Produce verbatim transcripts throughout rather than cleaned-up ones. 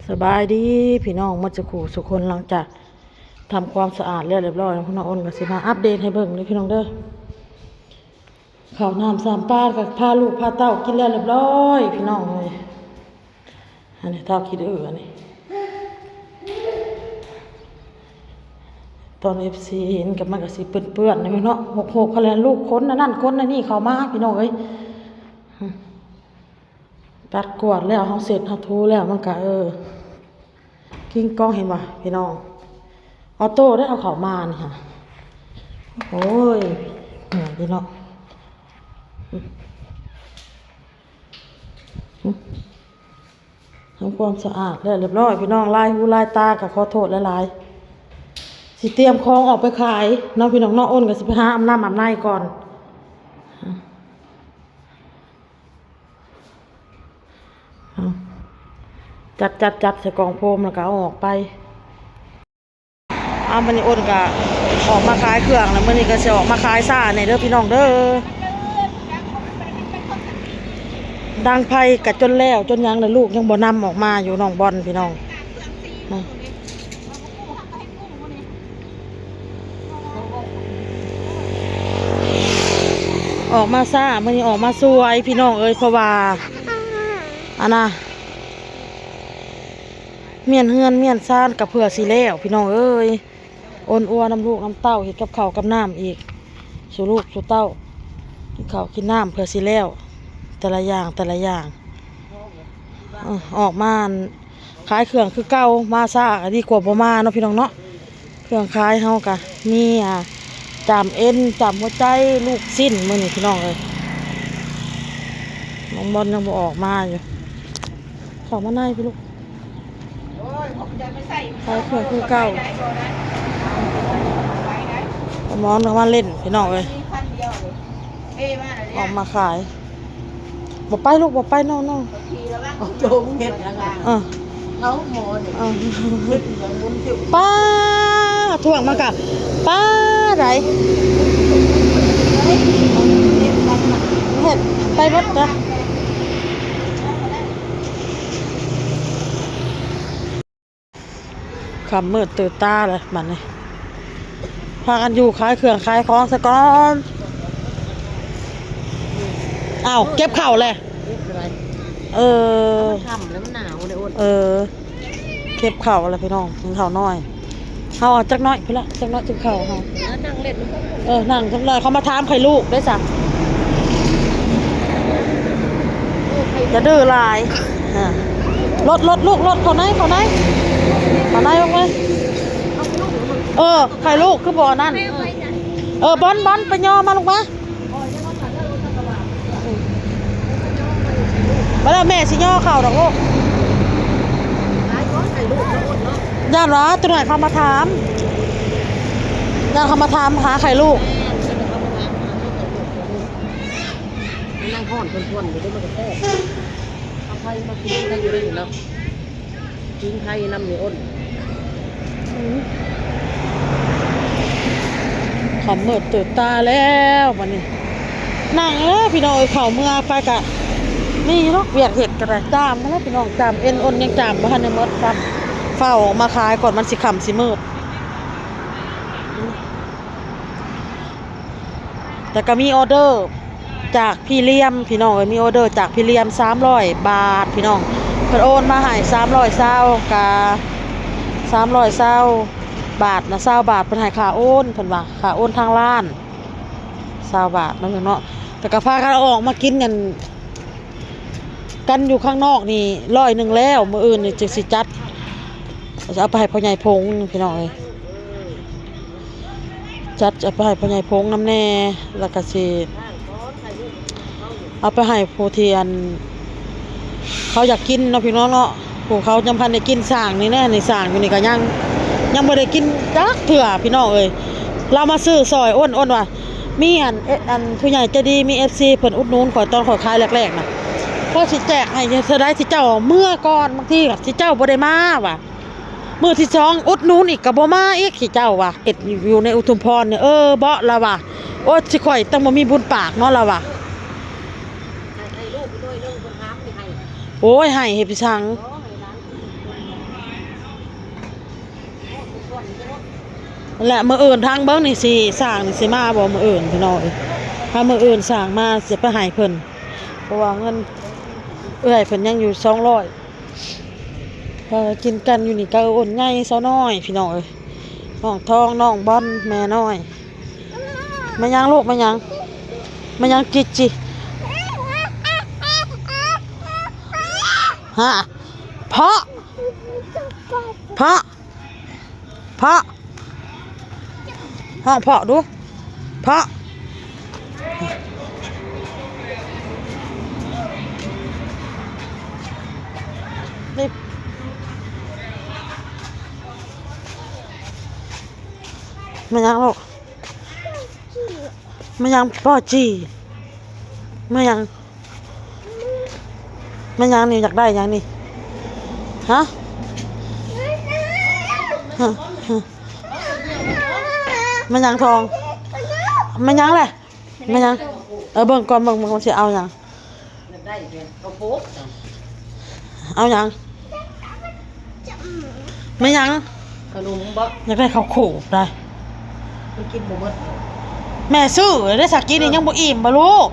สบายดีพี่น้องหมดสุขสุคน หลังจากทำความสะอาดแล้วเรียบร้อยแล้ว พี่น้องอ้นก็สิมาอัปเดตให้เบิ่งเด้อพี่น้องเด้อ ข้าวน้ำสามปลาก็พาลูกพาเต้ากินแล้วเรียบร้อยพี่น้องเอ้ย อันนี้เต้าคิดเอออันนี้ ตอนเอฟซีเห็นกับมันก็สิเปื้อนๆนะพี่เนาะ หกหก คะแนน ลูกคนอันนั้นคนอันนี้เข้ามาพี่น้องเอ้ย ปัดกวาดแล้ว เฮาเสร็จ เฮาถูแล้ว มันก็ เออ กิ้งก้อง เห็นบ่พี่น้อง ออโต้ได้เอาเข้ามานี่ค่ะ โอ้ย เหนื่อยพี่น้อง ทำความสะอาดแล้วเรียบร้อยพี่น้อง ลายหูลายตาก็ขอโทษหลายๆ สิเตรียมของออกไปขายเนาะพี่น้องเนาะ อ้นก็สิไปหาอาบน้ำอาบในก่อน เอา จัดจัดจัดใส่กล่องโฟมแล้วก็เอาออกไป เอามื้อนี้อ้นก็ออกมาขายเครื่องแล้ว มื้อนี้ก็สิออกมาขายซ่าแหน่เด้อพี่น้องเด้อ ดังไฟก็จนแล้วจนหยังแล้ว ลูกยังบ่นำออกมาอยู่ น้องบอลพี่น้อง ออกมาซ่า มื้อนี้ออกมาสวยพี่น้องเอ้ย เพราะว่า อันน่ะ เมี้ยนเฮือนเมี้ยนซานก็เพื่อสิแล้วพี่น้องเอ้ย อ้นอัวนำลูกนำเต้า เฮ็ดกับข้าวกับน้ำอีก สู่ลูกสู่เต้า กินข้าวกินน้ำเพื่อสิแล้ว แต่ละอย่างแต่ละอย่าง เออ ออกมาขายเครื่องคือเก่า มาซ่าก็ดีกว่าบ่มาเนาะพี่น้องเนาะ เครื่องขายเฮาก็มี อ่า จามเอ็น จามหัวใจ ลูกชิ้น มื้อนี้พี่น้องเอ้ย น้องบอลยังบ่ออกมาอยู่ เข้ามาในพี่ลูก ขายเครื่องคือเก่า หมอนก็มาเล่นพี่น้องเอ้ย ออกมาขาย บ่ไปลูก บ่ไป no no โจมเห็ดนะคะ เออ เขาหมอเนี่ย เออ เห็ดอย่างบนเที่ยว ป้า ถ่วงมากะ ป้า ได เห็ดไปหมดนะ ค่ำมืดตื่นตาเลยบัดนี้ พากันอยู่ขายเครื่องขายของซะก่อน อ้าว เก็บข้าวแหละ เก็บอะไร เออ มันค่ำแล้วมันหนาวเลยอ้น เออ เก็บข้าวแล้วพี่น้อง กินข้าวน้อย เฮาเอาจักน้อยพุ้นละ จักน้อยจักข้าวเฮา แล้วนั่งเล่นมันก็ เออ นั่งจักน้อย เขามาถามไข่ลูกได้จ้ะ จะดื้อหลาย อ่ะ รถ รถ ลูก รถ เข้าใน เข้าใน เข้าใน ลงไป เออ ไข่ลูก คือบ่อนั่น เออ บอล บอล ไปย่อมา ลูกมา บ่แล้ว แม่สิย่อเข้าดอกลูก ย่านว่าตัวหน่อยเขามาถาม ย่านเขามาถามหาไข่ลูก นั่งฮ้อนทนๆอยู่เด้อ มันก็แซ่บ เอาไข่มากินได้อยู่ได้อยู่เนาะ ปิ้งไข่นำนี่อ้น อืม ค่ำมืดตื่นตาแล้วบัดนี้ นั่งเอ้ยพี่น้องเอ้ย เข้าเมือไปกะ นี่เนาะ เวียกเฮ็ดก็ได้ จามมาแล้วพี่น้อง จามเอ็นอ้นยังจามบ่ทันได้หมดซ้ำ ฟ้าวออกมาขายก่อนมันสิค่ำสิมืด แต่ก็มีออเดอร์จากพี่เลี้ยมพี่น้องเอ้ย มีออเดอร์จากพี่เลี้ยม สามร้อยบาทพี่น้อง เพิ่นโอนมาให้ สามร้อยซาว กะ สามร้อยซาวบาทนะ ซาวบาท เพิ่นให้ค่าโอน เพิ่นว่าค่าโอนทางร้าน ซาวบาทเนาะพี่น้องเนาะ แต่ก็พากันออกมากินกัน กันอยู่ข้างนอกนี่ร้อยหนึ่งแล้ว มื้ออื่นนี่จึงสิจัด เอาไปให้พ่อใหญ่พงพี่น้องเอ้ย จัดเอาไปให้พ่อใหญ่พงนำแหน่ แล้วก็สิเอาไปให้ผู้ที่อัน เขาอยากกินเนาะพี่น้องเนาะ ผู้เขายังพันได้กิน สร้างนี่แน่ นี่สร้างอยู่นี่ก็ยัง ยังบ่ได้กินจักเทื่อพี่น้องเอ้ย เรามาซื้อซอยอ้น อ้นว่า มีอัน เอ๊ะ อันผู้ใหญ่ใจดี มีเอฟซีเพิ่นอุดหนุนข่อยตอนข่อยขายแรกๆน่ะ พอสิแจกให้เท่าใด สิเจ้าเมือก่อน บางทีก็สิเจ้าบ่ได้มาว่ะ มื้อที่สองอุดหนุนอีกก็บ่มาอีก สิเจ้าว่ะ เฮ็ดอยู่ในอุทุมพรเนี่ย เออ บ่ ละว่ะ โอ้ย สิข่อยต้องบ่มีบุญปากเนาะ ละว่ะ ให้ลูกไปด้วยเรื่องคนถามนี่ให้ โอ้ย ให้เฮ็ดไปสั่ง โอ้ย ให้หลานกิน และมื้ออื่นทางเบิ่งนี่สิสร้างนี่สิมาบ่มื้ออื่นพี่น้องเอ้ย ถ้ามื้ออื่นสร้างมาสิไปให้เพิ่น เพราะว่าเงินเอื้อยเพิ่นยังอยู่สองร้อย เออ กินกันอยู่นี่ก็อ้นใหญ่สาวน้อยพี่น้องเอ้ย น้องทอง น้องบอล แม่น้อย แม่ยังลูก แม่ยัง แม่ยังจิจิ ฮะ เพาะ เพาะ เพาะ ห้องเพาะดู เพาะ นี่ แม่ยังลูก แม่ยังป้อจี แม่ยัง แม่ยังนี่อยากได้ยังนี่ ฮะ ฮะ ฮะ แม่ยังทอง แม่ยังแหละ แม่ยัง เออ เบิ่งก่อน เบิ่ง เบิ่งมันสิเอายัง อยากได้อีกแล้ว เอาโพก เอายัง แม่ยัง ขนมบ่ อยากได้ข้าวโขบได้ มันกินบ่หมด แม่ซื้อได้สักกินนี่ยังบ่อิ่มบ่ลูก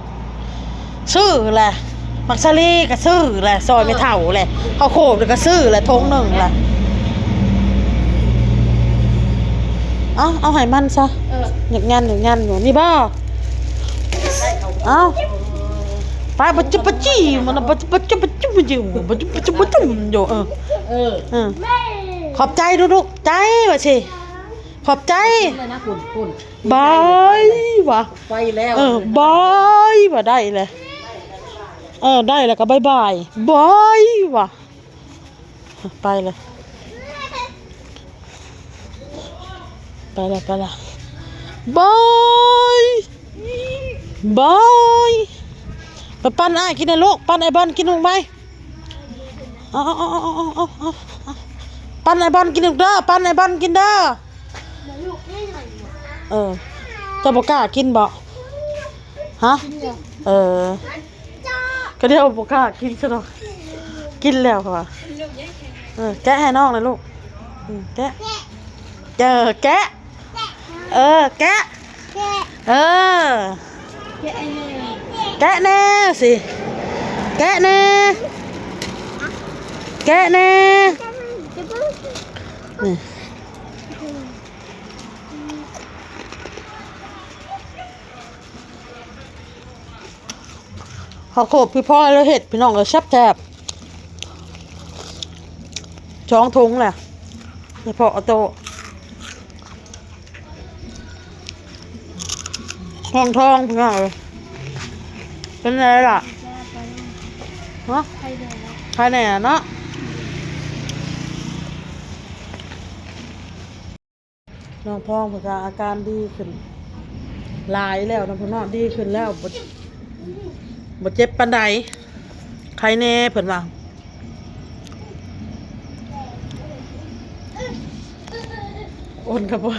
ซื้อแหละ มักสาลีก็ซื้อแหละ ซอยแม่เฒ่าแหละ ข้าวโขบก็ซื้อแหละ ถุงหนึ่งแหละ เอา เอาให้มันซะ เออ อยากงัน อยากงันอยู่ นี่บ่ ได้ข้าวโพด เอา ไป ปะจุปะจี้ มันน่ะ ปะจุปะจุปะจุปะจุปะจุปะจุอยู่ เออ เออ เออ ขอบใจลูกๆ ใจว่าสิ ขอบใจ เลยนะ คุณ คุณ บายว่ะ ไปแล้ว เออ บายว่ะ ได้เลย เออ ได้แล้วก็บายบาย บายว่ะ ไปเลย ไปเลย ไปเลย บาย บาย ไปปั้นอ้ายกินนะลูก ปั้นไอ้บอลกินลงไป เอา เอา เอา เอา เอา เอา เอา ปั้นไอ้บอลกินลูกเด้อ ปั้นไอ้บอลกินเด้อ เออ เจ้าบ่กล้ากินบ่ ฮะ เออ ก็เดี๋ยวบ่กล้ากินซะดอก กินแล้วค่ะ เออ แกะให้น้องเลยลูก อืม แกะ เออ แกะ เออ แกะ เออ แกะแน่สิ แกะแน่ แกะแน่ นี่ ข้าวโพดพี่พ่อแล้วเห็ดพี่น้องก็แซ่บๆ สองถุงแหละ เฉพาะเอาโต ทองทองพี่น้องเอ้ย เป็นไงล่ะ ฮะ ใครแน่เนาะ น้องทองเพิ่นก็อาการดีขึ้น หลายแล้วนะเพิ่นเนาะ ดีขึ้นแล้ว บ่ บ่เจ็บปานใด ไข้แน่เพิ่นว่า อ้นก็บ่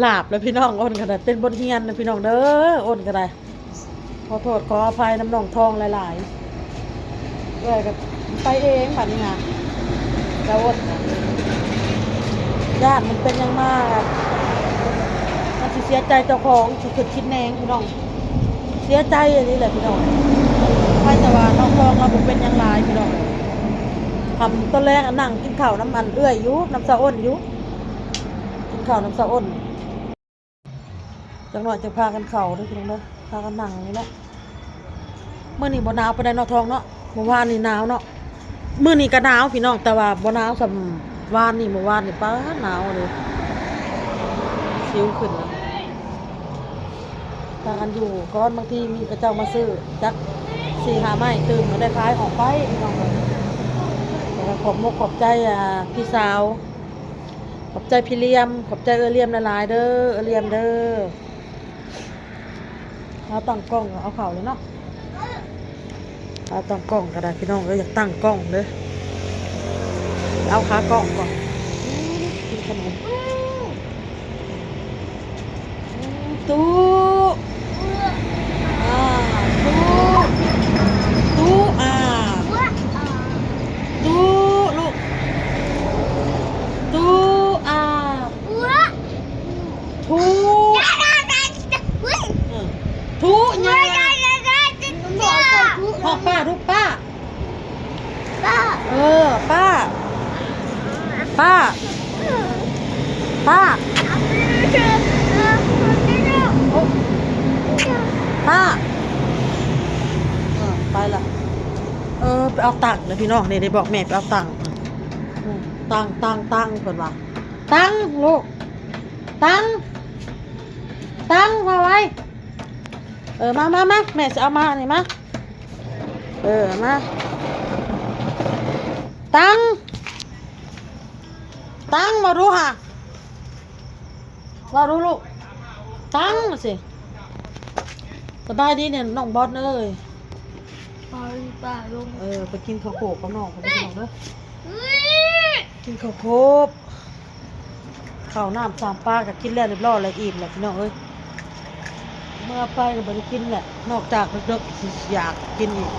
หลาบแล้วพี่น้อง อ้นก็ได้ เป็นบทเรียนนะพี่น้องเด้อ อ้นก็ได้ ขอโทษขออภัยนำน้องทองหลายๆ เอื้อยก็ไปเองบัดนี้นะ แล้วอ้นน่ะ ย่านมันเป็นหยังมา มันสิเสียใจเจ้าของ สิคิดคิดแหนงพี่น้อง เสียใจอันนี้แหละพี่น้อง ใครแต่ว่าน้องทองเราบ่เป็นหยังหลายพี่น้อง คำตอนแรกอะนั่งกินข้าวนำอันเอื้อยอยู่ นำสะอ้นอยู่ กินข้าวนำสะอ้น จักหน่อยจะพากันเข้าเด้อพี่น้องเด้อ พากันนั่งนี่แหละ มื้อนี้บ่หนาวปานใดเนาะทองเนาะ เมื่อวานนี่หนาวเนาะ มื้อนี้ก็หนาวพี่น้อง แต่ว่าบ่หนาวส่ำวานนี่ เมื่อวานนี่ป๊าดหนาวเลย สิวขึ้นแล้ว พากันอยู่ก่อน บางทีมีเขาเจ้ามาซื้อ จักสี่ห้าไม้ตื่มก็ได้ขายออกไปพี่น้องเอ้ย แล้วก็ขอบมกขอบใจ อ่า พี่สาว ขอบใจพี่เหลี่ยม ขอบใจเอื้อยเหลี่ยมหลายๆ เด้อ เอื้อยเหลี่ยมเด้อ เอาตั้งกล้องก็เอาเข้าเลยเนาะ เอาตั้งกล้องก็ได้พี่น้องเอ้ย อยากตั้งกล้องเด้อ เอาขากล้องก่อน กินขนม ตู้ อ่า ตู้ ตู้ อ่า ตู้ ลูก ตู้ อ่า อ้วก เออ ป้า ป้า ป้า โอ้ ป้า เออ ไปละ เออ ไปเอาตังค์เลยพี่น้อง นี่ได้บอกแม่ไปเอาตังค์ อืม ตังค์ ตังค์ ตังค์ เพิ่นว่า ตังค์ ลูก ตังค์ ตังค์ มาไว้ เออ มา มา มา แม่จะเอามา นี่มา เออ มา ตังค์ ตังค์ มาดูค่ะ ว่ารู้ลูก ตังค์สิ สบายดีเนี่ย น้องบอสเอ้ย ปลาปลาลง เออ ไปกินข้าวโพดกับน้อง ไปกินข้าวโพดเด้อ กินข้าวโพด ข้าวน้ำสามปลาก็กินแล้วเรียบร้อยแล้ว อิ่มแล้วพี่น้องเอ้ย เมื่อไปก็บ่ได้กินแหละ นอกจากเด็กๆสิอยากกินอีก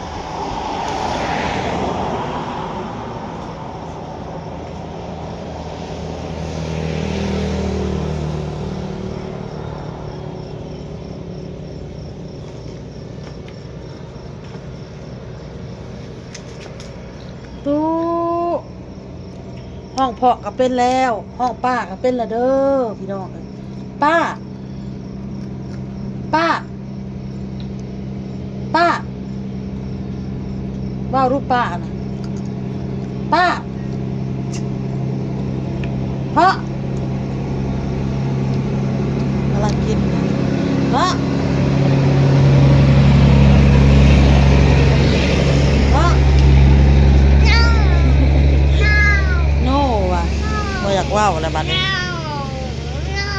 ตู้ ห้องพ่อก็เป็นแล้ว ห้องป้าก็เป็นแล้วเด้อพี่น้องเอ้ย ป้า ป้า ป้า เว้าลูกป้าน่ะ ป้า เพราะ กำลังกินนะ เพราะ เพราะ no no ว่ะ บ่อยากเว้าแล้วบัดนี้ no no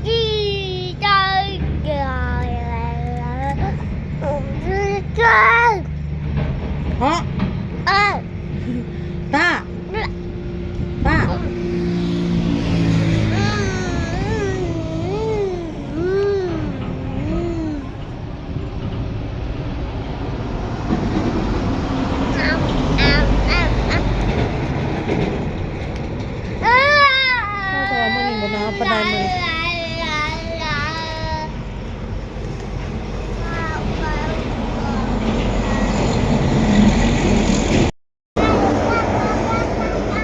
อีใจ เพราะ เออ ตา ตา เพราะว่ามื้อนี้บ่หนาวปานใดมื้อนี้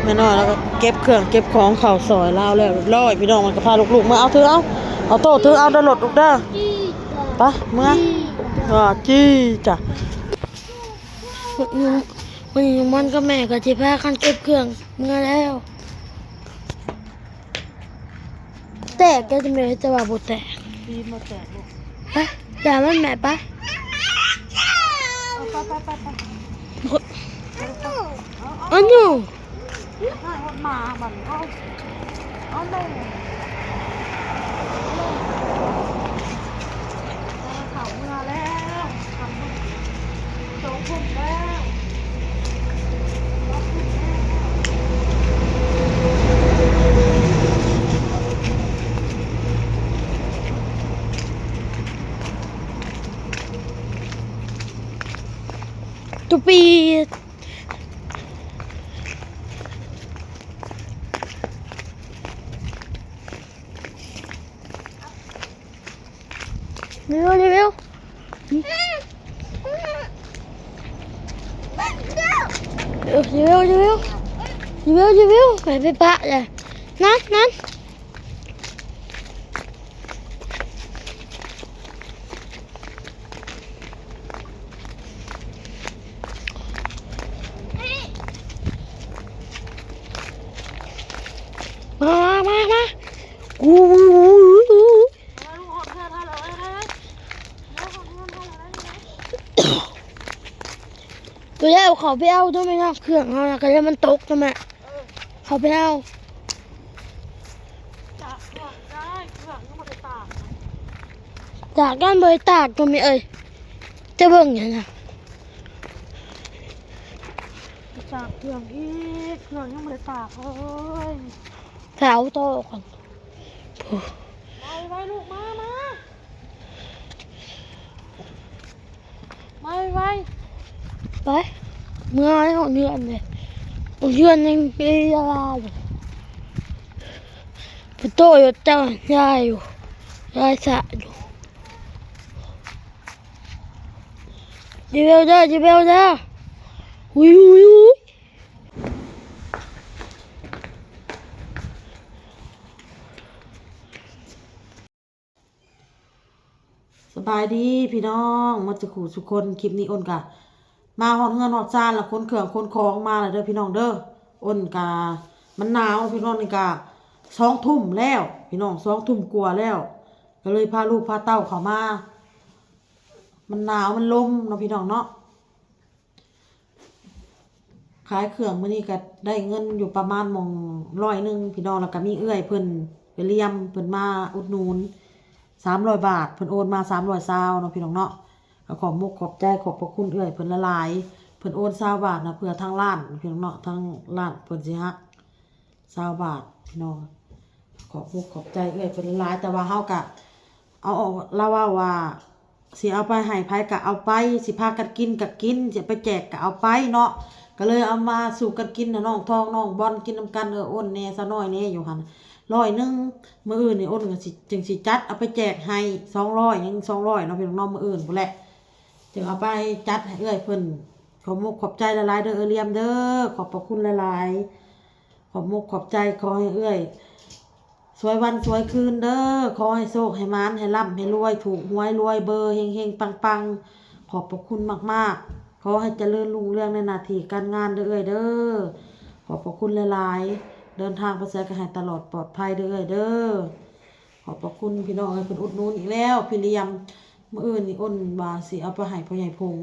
แม่น้อยแล้วก็เก็บเครื่องเก็บของเข้าซอยลาวแล้วเรียบร้อย พี่น้องมันก็พาลูกๆมา เอาถือเอา เอาโต๊ะถือเอาเด้อ รถลูกเด้อ ไป เมือ อ่า จี้จ้ะ วันนี้มันกับแม่ก็สิพากันเก็บเครื่องเมือแล้ว แตกก็จะไม่จะว่าบ่แตก ดีมาแตกลูก ไป อย่ามันแม่ไป เอาไปไปไปไป อันนู้น หมามันเอา เอาเลย เขาเมือแล้ว สองทุ่มแล้ว ตุปีด รีวิว รีวิว เออ รีวิว รีวิว รีวิว รีวิว ไป ไปปะเลย นั่น นั่น มา มา มา มา อู้ ตัวใหญ่เอาเขาไปเอาด้วยไหมนะ เครื่องเขานะ ก็เลยมันตกนะแม่ เขาไปเอา จากเครื่องได้ เครื่องยังบ่ได้ตากนะ จากด้านบริตากก็มีเอ้ย จะเบิ่งอย่างนะ จากเครื่องอีก เครื่องยังบ่ได้ตากเลย แถวโตก่อน มาไวๆลูก มา มา มาไวๆ ไป เมือให้ของเดือนเลย ของเดือนยังเอลาอยู่ ปะโตอยู่เจ้ายายอยู่ ยายสะอยู่ จิเบลเด้อ จิเบลเด้อ หุยหุยหุย สบายดีพี่น้องหมดสุขุสุคน คลิปนี้อ้นกะมาฮอดเฮือนฮอดซานละ ขนเครื่องขนของมาแล้วเด้อพี่น้องเด้อ อ้นกะมันหนาวพี่น้อง นี่กะสองทุ่มแล้วพี่น้อง สองทุ่มกว่าแล้ว ก็เลยพาลูกพาเต้าเข้ามา มันหนาวมันลมเนาะพี่น้องเนาะ ขายเครื่องมื้อนี้ก็ได้เงินอยู่ประมาณหม่องร้อยหนึ่งพี่น้อง แล้วก็มีเอื้อยเพิ่นไปเลียม เพิ่นมาอุดหนุนสามร้อยบาท เพิ่นโอนมาสามร้อยซาวเนาะพี่น้องเนาะ ก็ขอบมกขอบใจขอบพระคุณเอื้อยเพิ่นหลายๆ เพิ่นโอนซาวบาทนะ เพื่อทางร้านพี่น้องเนาะ ทางร้านเพิ่นสิหักซาวบาทพี่น้อง ขอบมกขอบใจเอื้อยเพิ่นหลายๆ แต่ว่าเฮากะ เอาออก ลาวเว้าว่า สิเอาไปให้ไผก็เอาไป สิพากันกินก็กิน สิไปแจกก็เอาไปเนาะ ก็เลยเอามาสู่กันกินนะ น้องทองน้องบอลกินนำกัน เออ อ้นแหน่ สาวน้อยแหน่ อยู่หั่น ร้อยหนึ่ง มื้ออื่นนี่อ้นก็สิ จึงสิจัดเอาไปแจกให้ สองร้อย ยัง สองร้อย เนาะพี่น้องเนาะ มื้ออื่นพู้นแหละ จึงเอาไปจัดให้เอื้อยเพิ่น ขอบมกขอบใจหลายๆ เด้อเอื้อยเลียมเด้อ ขอบพระคุณหลายๆ ขอบมกขอบใจ ขอให้เอื้อย สวยวันสวยคืนเด้อ ขอให้โชคให้หมาน ให้ร่ำให้รวย ถูกหวยรวยเบอร์ เฮงๆ ปังๆ ขอบพระคุณมากๆ ขอให้เจริญรุ่งเรืองในหน้าที่การงานเด้อเอื้อยเด้อ ขอบพระคุณหลายๆ เดินทางไปไสก็ให้ตลอดปลอดภัยเด้อเอื้อยเด้อ ขอบพระคุณพี่น้องเอ้ย เพิ่นอุดหนุนอีกแล้ว พี่เลียม มื้ออื่นนี่อ้นว่าสิเอาไปให้พ่อใหญ่พง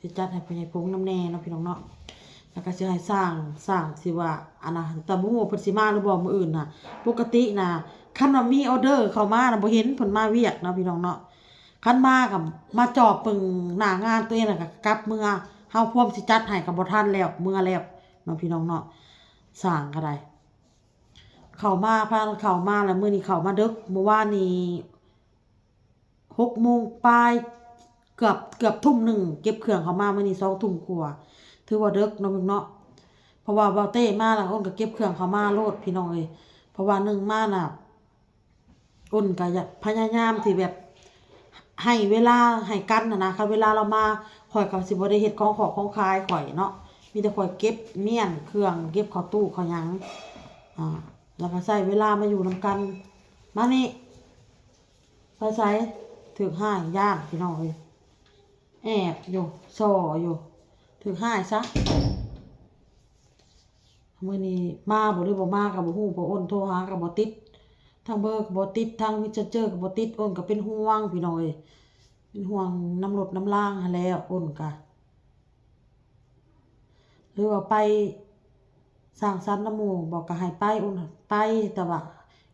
สิจัดให้พ่อใหญ่พงนำแหน่เนาะพี่น้องเนาะ แล้วก็สิให้สร้าง สร้างสิว่า อันน่ะ แต่บ่ฮู้ว่าเพิ่นสิมาหรือบ่มื้ออื่นน่ะ ปกติน่ะ คันว่ามีออเดอร์เข้ามาน่ะ บ่เห็นเพิ่นมาเวียกเนาะพี่น้องเนาะ คันมาก็มาจอบเบิ่งหน้างานตัวเองแล้วก็กลับเมือ เฮาพร้อมสิจัดให้ก็บ่ทันแล้ว เมือแล้วเนาะพี่น้องเนาะ สร้างก็ได้ เข้ามา พาเข้ามาแล้ว มื้อนี้เข้ามาดึก มื้อวานนี้ หกโมงปลาย เกือบ เกือบทุ่มหนึ่ง เก็บเครื่องเข้ามา มื้อนี้สองทุ่มกว่า ถือว่าดึกเนาะพี่น้องเนาะ เพราะว่าเบาเต้มาแล้วอ้นก็เก็บเครื่องเข้ามาโลดพี่น้องเอ้ย เพราะว่าหนึ่งมาน่ะ อ้นก็อยากพยายามที่แบบ ให้เวลาให้กันน่ะนะ คันเวลาลาวมา ข้อยก็สิบ่ได้เฮ็ดของขอของขายข้อยเนาะ มีแต่ข้อยเก็บเมี้ยนเครื่อง เก็บเข้าตู้เข้าหยัง อ่า แล้วก็ใช้เวลามาอยู่นำกัน มานี่ ไปไส ถืกฮ้าย ย้านพี่น้องเอ้ย แอบอยู่ ซ่ออยู่ ถืกฮ้ายซะ มื้อนี้มาบ่หรือบ่มาก็บ่ฮู้ เพราะอ้นโทรหาก็บ่ติด ทางเบอร์ก็บ่ติด ทางเมสเซนเจอร์ก็บ่ติด อ้นก็เป็นห่วงพี่น้องเอ้ย เป็นห่วงนำรถนำลางหั้นแหล้ว อ้นก็ หรือว่าไปสังสรรค์นำหมู่ บอกก็ให้ไป อ้นไป แต่ว่า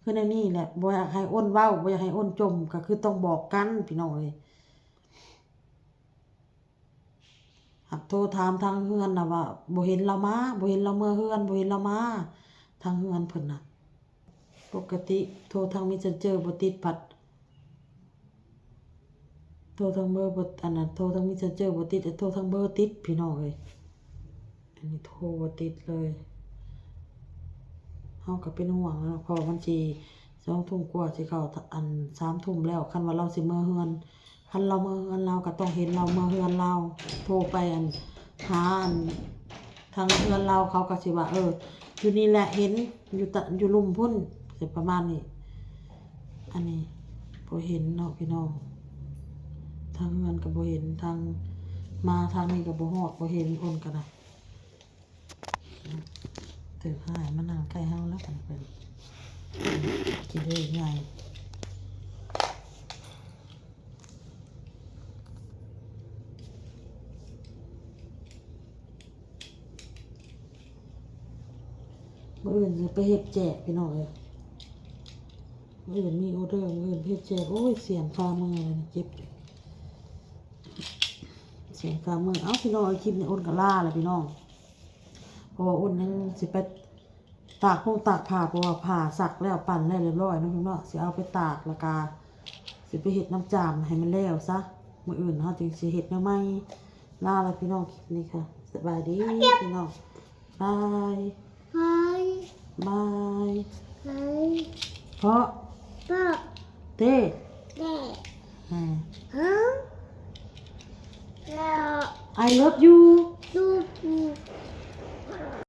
คือแนวนี้แหละ บ่อยากให้อ้นเว้า บ่อยากให้อ้นจ่ม ก็คือต้องบอกกันพี่น้องเอ้ย หากโทรถามทางเฮือนน่ะว่า บ่เห็นลาวมา บ่เห็นลาวเมือเฮือน บ่เห็นลาวมา ทางเฮือนเพิ่นน่ะ ปกติโทรทางเมสเซนเจอร์บ่ติด พัด โทรทางเบอร์บ่ อันนั้น โทรทางเมสเซนเจอร์บ่ติด แต่โทรทางเบอร์ติด พี่น้องเอ้ย อันนี้โทรบ่ติดเลย เฮาก็เป็นห่วงเนาะ เพราะมันสิสองทุ่มกว่า สิเข้าอันสามทุ่มแล้ว คันว่าลาวสิเมือเฮือน คันลาวเมือเฮือนลาวก็ต้องเห็นลาวเมือเฮือนลาว โทรไปอัน หาอัน ทางเฮือนลาวเขาก็สิว่า เออ อยู่นี่แหละ เห็นอยู่ตะ อยู่ลุ่มพุ้น สิประมาณนี้ อันนี้บ่เห็นเนาะพี่น้อง ทางเฮือนก็บ่เห็น ทางมาทางนี้ก็บ่ฮอด บ่เห็น อ้นก็ได้ ถืกฮ้ายมานั่งใกล้เฮาแล้วกันเพิ่น สิได้ง่าย มื้ออื่นสิไปเฮ็ดแจกพี่น้องเอ้ย มื้ออื่นมีออเดอร์ มื้ออื่นไปเฮ็ดแจก โอ้ย เสียนคามือเลย เจ็บ เสียนคามือ เอ้า พี่น้องเอ้ย คลิปนี้อ้นก็ลาแล้วพี่น้อง เพราะว่าอ้นยังสิไปตากผงตากผ้า เพราะว่าผ้าซักแล้ว ปั่นแล้วเรียบร้อยเนาะพี่น้องเนาะ สิเอาไปตาก แล้วก็สิไปเฮ็ดน้ำจามให้มันแล้วซะ มื้ออื่นเฮาจึงสิเฮ็ดแนวใหม่ ลาแล้วพี่น้อง คลิปนี้ค่ะ สบายดีพี่น้อง บาย บาย บาย บาย เพราะ เพราะ เต้ เต้ อ่า ฮะ แล้ว I love you ลูก อืม